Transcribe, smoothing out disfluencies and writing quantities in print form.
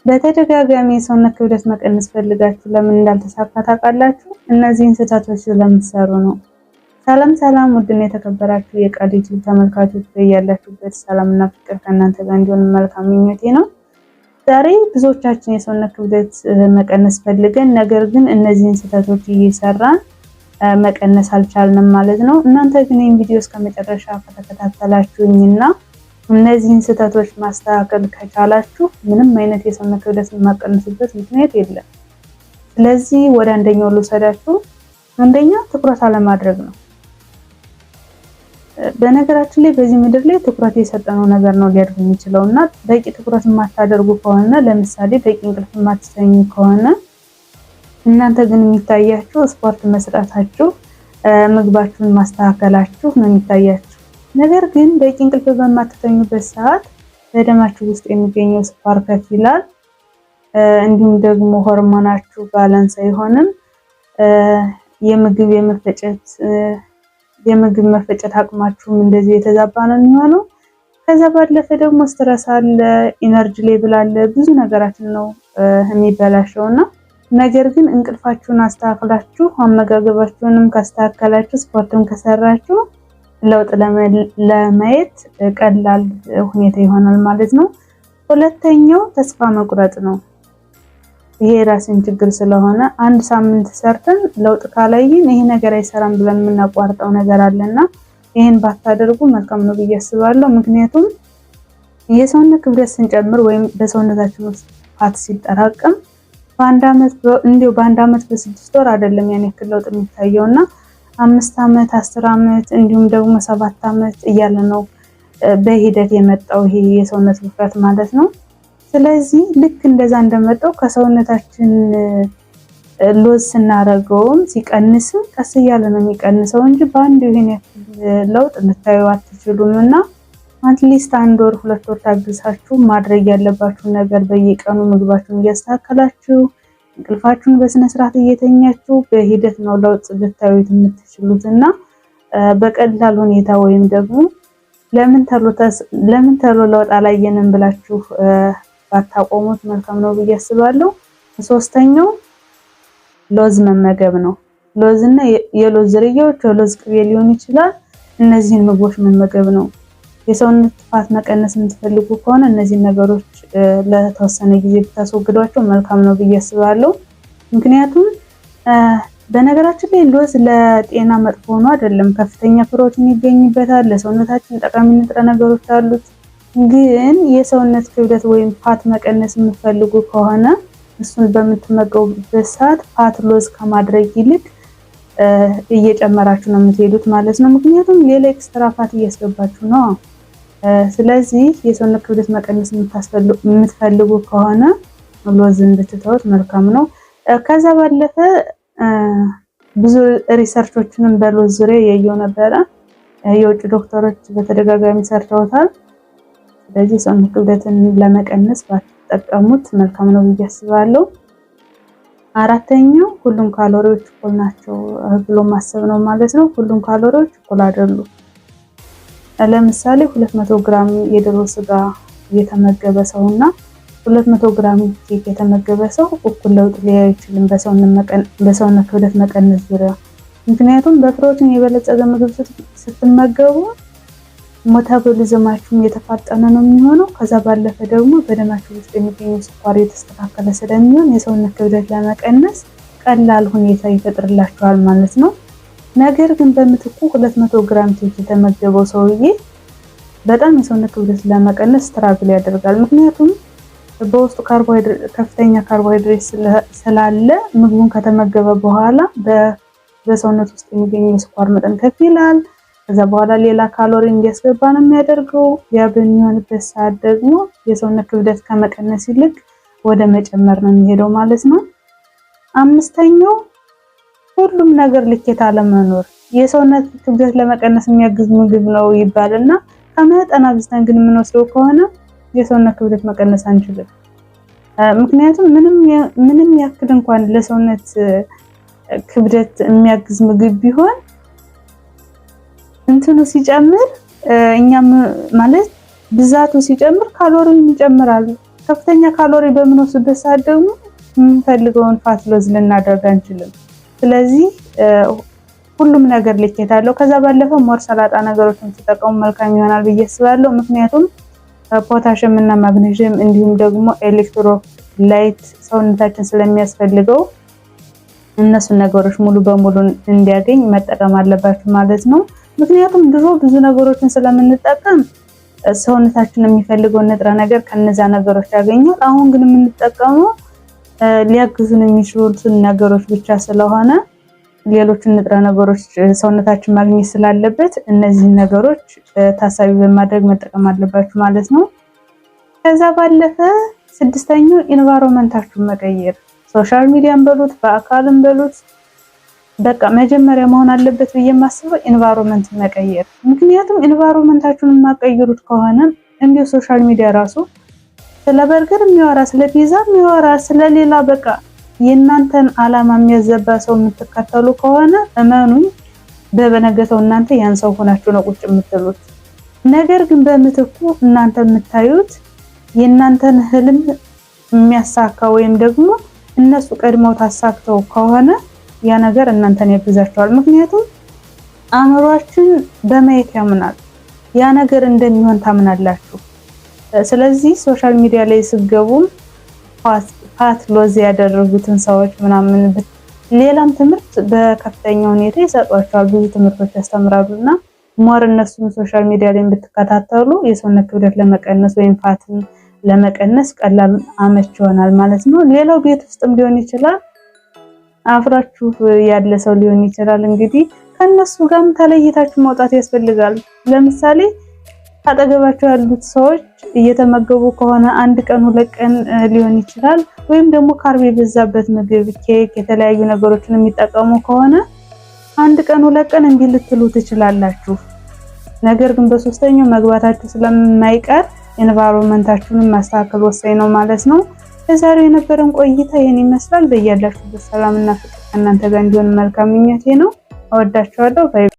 በተደጋጋሚ የሰውነት ክብደት መቀነስ ፈልጋችሁ ለምን እንዳልተሳካ ታውቃላችሁ? እነዚህን ስህተቶች ስለምትሰሩ ነው። ሰላም ሰላም፣ ውድና የተከበራችሁ የቃል ዩቲዩብ ተመልካቾች፣ በያላችሁበት ሰላምና ፍቅር ከእናንተ ጋር እንዲሆን መልካም ምኞቴ ነው። ዛሬ ብዙዎቻችን የሰውነት ክብደት መቀነስ ፈልገን ነገር ግን እነዚህን ስህተቶች እየሰራን መቀነስ አልቻልንም ማለት ነው። እናንተ ግን ይህን ቪዲዮ እስከ መጨረሻ ከተከታተላችሁኝና እነዚህን ስህተቶች ማስተካከል ከቻላችሁ ምንም አይነት የሰውነት ክብደት የማቀንሱበት ምክንያት የለም። ስለዚህ ወደ አንደኛው ልውሰዳችሁ። አንደኛ ትኩረት አለማድረግ ነው። በነገራችን ላይ በዚህ ምድር ላይ ትኩረት የሰጠነው ነገር ነው ሊያድግ የሚችለው፣ እና በቂ ትኩረት የማታደርጉ ከሆነ፣ ለምሳሌ በቂ እንቅልፍ የማትተኙ ከሆነ፣ እናንተ ግን የሚታያችሁ ስፖርት መስራታችሁ፣ ምግባችሁን ማስተካከላችሁ ነው የሚታያችሁ። ነገር ግን በቂ እንቅልፍ በማትተኙበት ሰዓት በደማችሁ ውስጥ የሚገኘው ስኳር ከፍ ይላል። እንዲሁም ደግሞ ሆርሞናችሁ balance አይሆንም። የምግብ መፈጨት አቅማችሁም እንደዚህ የተዛባ ነው የሚሆነው። ከዛ ባለፈ ደግሞ stress አለ፣ energy level አለ፣ ብዙ ነገራችን ነው የሚበላሸው። እና ነገር ግን እንቅልፋችሁን አስተካክላችሁ፣ አመጋገባችሁንም ካስተካከላችሁ፣ ስፖርትም ከሰራችሁ ለውጥ ለማየት ቀላል ሁኔታ ይሆናል ማለት ነው። ሁለተኛው ተስፋ መቁረጥ ነው። ይሄ የራስን ችግር ስለሆነ አንድ ሳምንት ሰርተን ለውጥ ካላየን ይሄ ነገር አይሰራም ብለን የምናቋርጠው ነገር አለና ይሄን ባታደርጉ መልካም ነው ብዬ አስባለሁ። ምክንያቱም የሰውነት ክብደት ስንጨምር ወይም በሰውነታችን ውስጥ fat ሲጠራቀም በአንድ አመት፣ እንዲሁ በአንድ አመት፣ በ6 ወር አይደለም ያን ያክል ለውጥ የሚታየውና 5 አመት፣ 10 አመት፣ እንዲሁም ደግሞ 7 አመት እያለ ነው በሂደት የመጣው ይሄ የሰውነት ውፍረት ማለት ነው። ስለዚህ ልክ እንደዛ እንደመጣው ከሰውነታችን lose ስናደርገውም ሲቀንስም ቀስ እያለ ነው የሚቀንሰው እንጂ በአንድ ይሄን ያክል ለውጥ ልታዩ አትችሉም። እና at least አንድ ወር፣ 2 ወር ታግሳችሁ ማድረግ ያለባችሁ ነገር በየቀኑ ምግባችሁን እያስተካከላችሁ፣ እንቅልፋችሁን በስነ ስርዓት እየተኛችሁ በሂደት ነው ለውጥ ልታዩት የምትችሉት። እና በቀላል ሁኔታ ወይም ደግሞ ለምን ተሎ ለውጥ አላየንም ብላችሁ ባታቆሙት መልካም ነው ብዬ አስባለሁ። ሶስተኛው ሎዝ መመገብ ነው። ሎዝ እና የሎዝ ዝርያዎች፣ የሎዝ ቅቤ ሊሆን ይችላል። እነዚህን ምግቦች መመገብ ነው። የሰውነት fat መቀነስ የምትፈልጉ ከሆነ እነዚህን ነገሮች ለተወሰነ ጊዜ ብታስወግዷቸው መልካም ነው ብዬ አስባለሁ። ምክንያቱም በነገራችን ላይ ሎዝ ለጤና መጥፎ ሆኖ አይደለም። ከፍተኛ ፕሮቲን ይገኝበታል። ለሰውነታችን ጠቃሚ ንጥረ ነገሮች አሉት። ግን የሰውነት ክብደት ወይም fat መቀነስ የምትፈልጉ ከሆነ እሱን በምትመገቡበት ሰዓት fat lose ከማድረግ ይልቅ እየጨመራችሁ ነው የምትሄዱት ማለት ነው። ምክንያቱም ሌላ extra fat እያስገባችሁ ነው። ስለዚህ የሰውነት ክብደት መቀነስ የምትፈልጉ ከሆነ ሎዝን ብትተውት መልካም ነው። ከዛ ባለፈ ብዙ research ኦችንም በሎዝ ዙሪያ ያየው ነበረ። የውጭ ዶክተሮች በተደጋጋሚ ሰርተውታል። ስለዚህ የሰውነት ክብደትን ለመቀነስ ባትጠቀሙት መልካም ነው ብዬ አስባለሁ። አራተኛው ሁሉም ካሎሪዎች እኩል ናቸው ብሎ ማሰብ ነው ማለት ነው። ሁሉም ካሎሪዎች እኩል አይደሉም። ለምሳሌ 200 ግራም የዶሮ ስጋ የተመገበ ሰው እና 200 ግራም ኬክ የተመገበ ሰው እኩል ለውጥ ሊያይ አይችልም በሰውነት ክብደት መቀነስ ዙሪያ። ምክንያቱም በፕሮቲን የበለጸገ ምግብ ስትመገቡ metabolism ኣችሁም የተፋጠነ ነው የሚሆነው። ከዛ ባለፈ ደግሞ በደማችሁ ውስጥ የሚገኘው ስኳር የተስተካከለ ስለሚሆን የሰውነት ክብደት ለመቀነስ ቀላል ሁኔታ ይፈጥርላችኋል ማለት ነው። ነገር ግን በምትኩ 200 ግራም ኬክ የተመገበው ሰውዬ በጣም የሰውነት ክብደት ለመቀነስ struggle ያደርጋል። ምክንያቱም በውስጡ ከፍተኛ ካርቦሃይድሬት ስላለ ምግቡን ከተመገበ በኋላ በሰውነት ውስጥ የሚገኘው የስኳር መጠን ከፍ ይላል። ከዛ በኋላ ሌላ ካሎሪ እንዲያስገባ ነው የሚያደርገው። ያ በሚሆንበት ሰዓት ደግሞ የሰውነት ክብደት ከመቀነስ ይልቅ ወደ መጨመር ነው የሚሄደው ማለት ነው። አምስተኛው ሁሉም ነገር ልኬት አለመኖር። የሰውነት ክብደት ለመቀነስ የሚያግዝ ምግብ ነው ይባልና ከመጠን አብዝተን ግን የምንወስደው ከሆነ የሰውነት ክብደት መቀነስ አንችልም። ምክንያቱም ምንም ያክል እንኳን ለሰውነት ክብደት የሚያግዝ ምግብ ቢሆን እንትኑ ሲጨምር፣ እኛም ማለት ብዛቱ ሲጨምር ካሎሪውን ይጨምራል። ከፍተኛ ካሎሪ በምንወስድበት ሰዓት ደግሞ የምንፈልገውን fat loss ልናደርግ አንችልም። ስለዚህ ሁሉም ነገር ልኬት አለው። ከዛ ባለፈ more ሰላጣ ነገሮችን ተጠቀሙ መልካም ይሆናል ብዬ አስባለሁ። ምክንያቱም ፖታሽየም እና ማግኔዥየም እንዲሁም ደግሞ electrolyte ሰውነታችን ስለሚያስፈልገው እነሱን ነገሮች ሙሉ በሙሉ እንዲያገኝ መጠቀም አለባችሁ ማለት ነው። ምክንያቱም ድሮ ብዙ ነገሮችን ስለምንጠቀም ሰውነታችን የሚፈልገውን ንጥረ ነገር ከነዛ ነገሮች ያገኛል። አሁን ግን የምንጠቀመው ሊያግዙን የሚችሉትን ነገሮች ብቻ ስለሆነ ሌሎችን ንጥረ ነገሮች ሰውነታችን ማግኘት ስላለበት እነዚህን ነገሮች ታሳቢ በማድረግ መጠቀም አለባችሁ ማለት ነው። ከዛ ባለፈ ስድስተኛው environment ኣችሁን መቀየር፣ social media ን በሉት በአካልም በሉት በቃ መጀመሪያ መሆን አለበት ብዬ የማስበው environment መቀየር። ምክንያቱም environment ኣችሁን የማትቀይሩት ከሆነ እንዲሁ social media ራሱ ስለ በርገር የሚያወራ፣ ስለ ፒዛ የሚያወራ፣ ስለሌላ በቃ የእናንተን አላማ የሚያዘባ ሰው የምትከተሉ ከሆነ እመኑኝ በበነገተው እናንተ ያን ሰው ሆናችሁ ነው ቁጭ የምትሉት። ነገር ግን በምትኩ እናንተ የምታዩት የእናንተን ህልም የሚያሳካ ወይም ደግሞ እነሱ ቀድመው ታሳክተው ከሆነ ያ ነገር እናንተን ያግዛቸዋል። ምክንያቱም አእምሯችን በማየት ያምናል፣ ያ ነገር እንደሚሆን ታምናላችሁ። ስለዚህ social media ላይ ስትገቡም fat loss ያደረጉትን ሰዎች ምናምን ሌላም ትምህርት በከፍተኛ ሁኔታ ይሰጧቸዋል። ብዙ ትምህርቶች ያስተምራሉ እና more እነሱን social media ላይ ብትከታተሉ የሰውነት ክብደት ለመቀነስ ወይም fat ን ለመቀነስ ቀላል አመች ይሆናል ማለት ነው። ሌላው ቤት ውስጥም ሊሆን ይችላል፣ አብራችሁ ያለ ሰው ሊሆን ይችላል። እንግዲህ ከነሱ ጋርም ተለይታችሁ መውጣት ያስፈልጋል። ለምሳሌ አጠገባቸው ያሉት ሰዎች እየተመገቡ ከሆነ አንድ ቀን ሁለት ቀን ሊሆን ይችላል፣ ወይም ደግሞ carb የበዛበት ምግብ፣ ኬክ፣ የተለያዩ ነገሮችን የሚጠቀሙ ከሆነ አንድ ቀን ሁለት ቀን እምቢ ልትሉ ትችላላችሁ። ነገር ግን በሶስተኛው መግባታችሁ ስለማይቀር environment ኣችሁን ማስተካከል ወሳኝ ነው ማለት ነው። ለዛሬው የነበረን ቆይታ ይህን ይመስላል። በያላችሁበት ሰላምና ፍቅር ከእናንተ ጋር እንዲሆን መልካም ምኞቴ ነው። እወዳችኋለሁ። Bye.